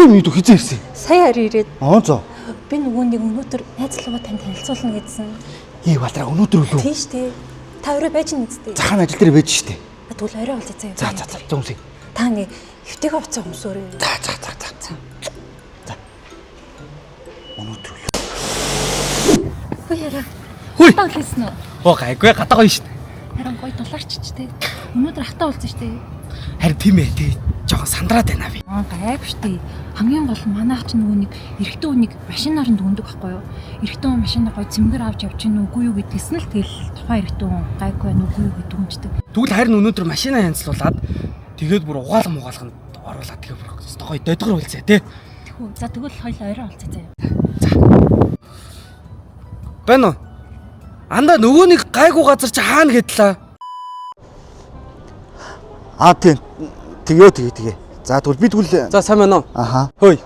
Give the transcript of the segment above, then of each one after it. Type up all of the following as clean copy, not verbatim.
Хөөе, миний дүү хизээ ирсэн. Сая хари ирээд. Аа, за. Би нөгөө нэг өнөөдөр найзлуугаа тань танилцуулна гэдсэн. Ээ, Балдраа, өнөөдөр үлээ. Тийм шүү дээ. Та өрөө байж нэгдтэй. За, хаана ажил дээр байж штэ. Тэгвэл орой уулзъя заяа. За, за, за. За, өмсөе. Та нэг эвтэйг хувцас өмсөөрэй. За, за, за, за. За. За. Өнөөдөр үлээ. Хөөе яра. Хүй. Хатаа үлээсэн үү? Оо, гайгүй, гадаа гоё шүү дээ. Харин гоё дулаарч ч тээ. Өнөөдөр хатаа уулзсан шүү дээ. Харин тийм ээ, тий. Жохон сандраад байна би. Аа, гайгүй шүү дээ. Хамгийн гол нь манайх ч нөгөө нэг эрэгтэй хүнийг машинаар нь дүндэг байхгүй юу? Эрэгтэй хүн машинаа гоё цэмгэр авч явж гин үгүй юу гэдгээс нь л тэгэл тухайн эрэгтэй хүн гайгүй байна үгүй юу гэдэг үнчдэг. Тэгвэл харин өнөөдөр машинаа янзлуулад тэгээд бүр угаалга мугаалганд оруулаад тэгээ бүр өстой гоё додгор үлзээ тий. Тэхүү. За, тэгвэл хоёул орой уулзъя заяа. Байна уу? Андаа нөгөө нэг гайгүй газар чи хаана гэдлээ? Аа, тийм. Тэгээ, тэгээ, тэгээ. За, тэгвэл би тэгвэл За, сайн байна уу? Аха. Хөөе.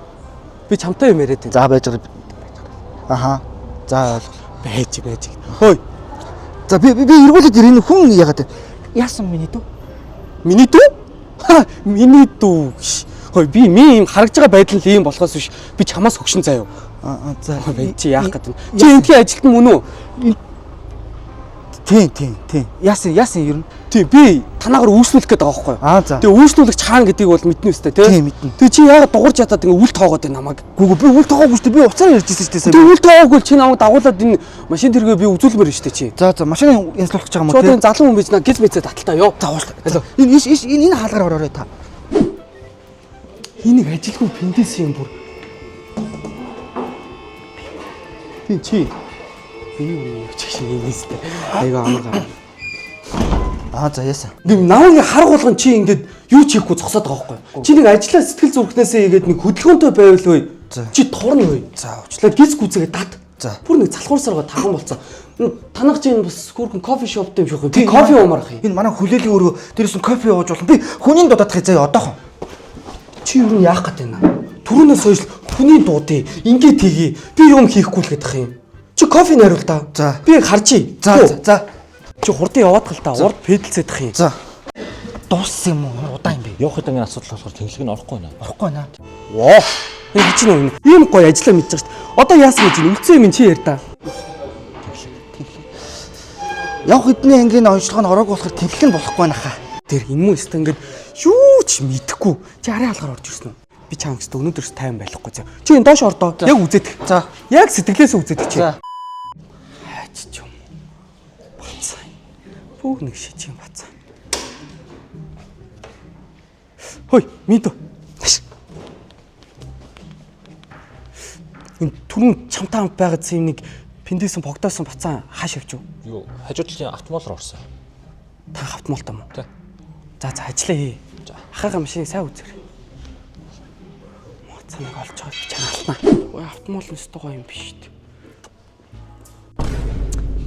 Би чамтай юм яриад байна. За, байж байгаа. Аха. За, ойлголоо. Байж байж. Хөөе. За, би эргүүлээд ирэн, хүн яагаад вэ? Яасан, миний дүү? Миний дүү? Ха, миний дүү гэж. Хөөе, би ми юм харагдж байгаа байдал нь ийм болохоос биш. Би чамаас хөгшин заяа. Аа, за. Хөөе, чи яах гэдэг вэ? Чи энтхийн ажилтан мөн үү? Тийм, тийм, тийм. Яасан, яасан ер нь? Тий, би танаагаар үйлчлүүлэх гээд байгаа байхгүй юу? Аа, за. Тэгээ үйлчлүүлэгч хаан гэдгийг бол мэднэ үстэй тий. Тийм, мэднэ. Тэгээ чи яагаад дуурч ятаад ингээ үл тоогоод байна намайг? Гүг, би үл тоогоогүй шүү дээ. Би уцаар ярьж ирсэн шүү дээ. Тэгээ үл тоогоогүй л чи намайг дагуулад энэ машин тэргээ би үзүүлмээр байна шүү дээ чи. За, за, машины янзлуулах гэж байгаа юм Чи уу одоо тий? энэ залуу хүн байж наа гиз мэцээ таталтаа ёо. За, уушлаа. За, энэ иш иш энэ энэ хаалгаар ороорой та. Энийг ажилгүй пэндээс юм бүр. Тийм, чи. Би юу юм чи шиг юм нэстэй. Айгаа амар гар. Аа, за, яасан. Нэг намайг харг болгон чи ингээд юу ч хийхгүй зогсоод байгаа байхгүй юу? Чи нэг ажиллаа сэтгэл зүрхнээсээ хийгээд нэг хөдөлгөөнтэй байвал өө. За. Чи турна өө. За, уучлаа. Уучлаа, гиз гүзэгээ дат. За. Бүр нэг залхуурсаргаа тархан болцсон. Танах чи энэ бас хөөрхөн кофе шоптой юм шиг юм. Би кофе уумаар ах юм. Энэ манай хүлээлийн өрөө дээрээс нь кофе ууж болно. Би хүний дуудах заяа одоохон. Чи юу яах гээд байна? Түрүүнээс хойш хүний дуудыг ингээд хийе. Би юм хийхгүй л гэдэг юм. Чи кофе найруул та. За. Би харчи. За, за, за. Чи хурдан яваад гал та. Урд педалцэдэх юм. За. Дууссан юм уу? Ямар удаан юм бэ? Явах хэдэн асуудал болохоор тэнхлэг нь орохгүй байна. Орохгүй байна. Воо. Энэ чи нөө ийм гоё ажиллаа мэдэж байгаа шүү дээ. Одоо яасан гэж үлдсэн юм чи яар та. Явах хэдний ангийн онцлог нь ороог болохоор тэнхлэг нь болохгүй байна хаа. Тэр энэ мөн өстө ингээд юу ч мэдэхгүй. Чи арын хаалгаар орж ирсэн үү? Би чам өстө өнөөдрөөс тайван байхгүй зөө. Чи энэ доош ордоо. Яг үзээдэх. За. Яг сэтгэлээсээ үзээдэх чи. За. Хайч ч юм. Бацаа. Бүх нэг шиж юм бацаа. Хой, мэдөө. Маш. Энэ түрүүн чамтай хамт байгаадсан юм нэг пэндээсэн богдоосон бацаа хааш явж юу? Юу, хажуу талын автомол руу орсон. Та автомолтой юм уу? Тэ. За, за, ажиллаа хий. За. Ахыгаа машиныг сайн үзээрэй. Моцаныг олж байгаа би чанаална. Ой, автомол нь өстой гоё юм биш үү?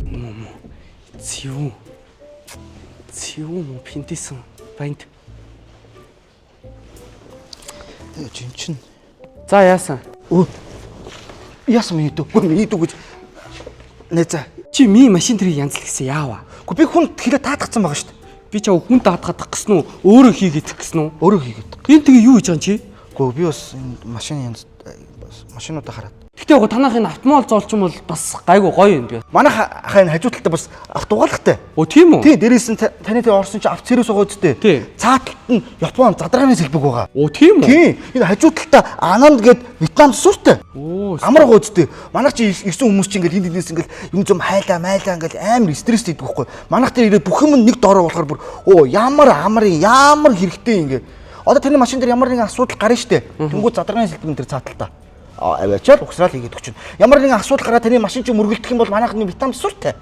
Мм мм. Зэвүүн. Зэвүүн мó пинтэсэн банд. Тэгээ чин чин. За, яасан? Өө. Яасан, миний дүү? Үгүй, миний дүү гэж. Нэ, за. Чи ми машин тэрийг янзлах гэсэн яава? Үгүй, би хүн хэлээ таатгцсан байгаа шүү дээ. Би чав хүн даатгах гэсэн үү? Өөрөө хийгээд гэсэн үү? Өөрөө хийгээд. Энэ тэгээ юу хийж байгаа юм чи? Үгүй, би бас энэ машин янз бас машинуудаа хараад. Гэтэ яг танах энэ автомол зоолч юм бол бас гайгүй гоё юм би. Манай хаа энэ хажуу талдаа бас авто угаалгатай. Өө, тийм үү? Тийм, дээрээс нь таны тэр орсон чи авто сервис байгаа үсттэй. Тийм. Цааталт нь Япон задаргааны сэлбэг байгаа. Өө, тийм үү? Тийм. Энэ хажуу талдаа Ананд гээд Вьетнам сууртай. Өө. Амар гоо үсттэй. Манайх чи ирсэн хүмүүс чи ингээл энд эндээс ингээл юм зам хайлаа майлаа ингээл амар стресс хийдэг байхгүй. Манайх тэр ирээ бүх юм нэг доороо болохоор бүр оо ямар амар ямар хэрэгтэй ингээ. Одоо таны машин дээр ямар нэгэн асуудал гарна штэ. Тэнгүү задаргааны сэлбэг энэ тэр цааталтаа. Аваачаал угсраал хийгээд өгч. Ямар нэгэн асуудал гараа таны машин чи мөргөлдөх юм бол манайх нь Вьетнам сууртай.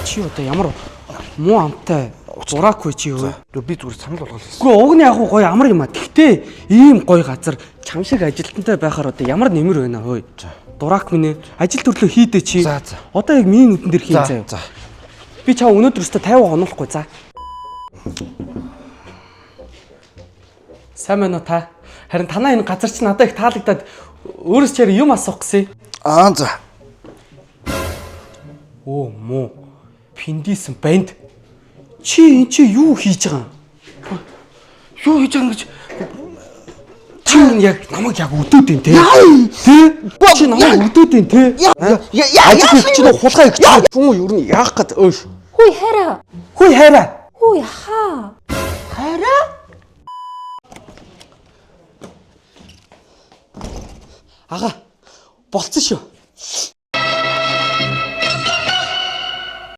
Чи одоо ямар муу амтай зураахгүй чи юу? Зүр би зүгээр санал болгол хийсэн. Үгүй, уг нь яг гоё амар юм а. Тэгтээ ийм гоё газар чам шиг ажилтнтай байхаар одоо ямар нэмэр байна хөөе. Дурак минь ээ, ажил төрлөө хийдэ чи. За, за. Одоо яг миний нүдэн дээр хийн заяа. За. Би чам өнөөдөр өстө 50 хонуулахгүй за. Сайн байна уу та? Харин танаа энэ газар чинь надад их таалагдаад өөрөөс чаар юм асуух гэсэн. Аа, за. Оо, муу. Пиндисэн банд. Чи эн чи юу хийж байгаа юм? Юу хийж байгаа юм гэж Чи юу яг намайг яг өдөөд юм те. Тэ? Чи намайг өдөөд юм те. Ажил чи нөө хулгай их чи юм юу нь яах гээд өөш. Хүй хайраа. Хүй хайраа. Хүй хаа. Хайраа. Ага. Болцсон шүү.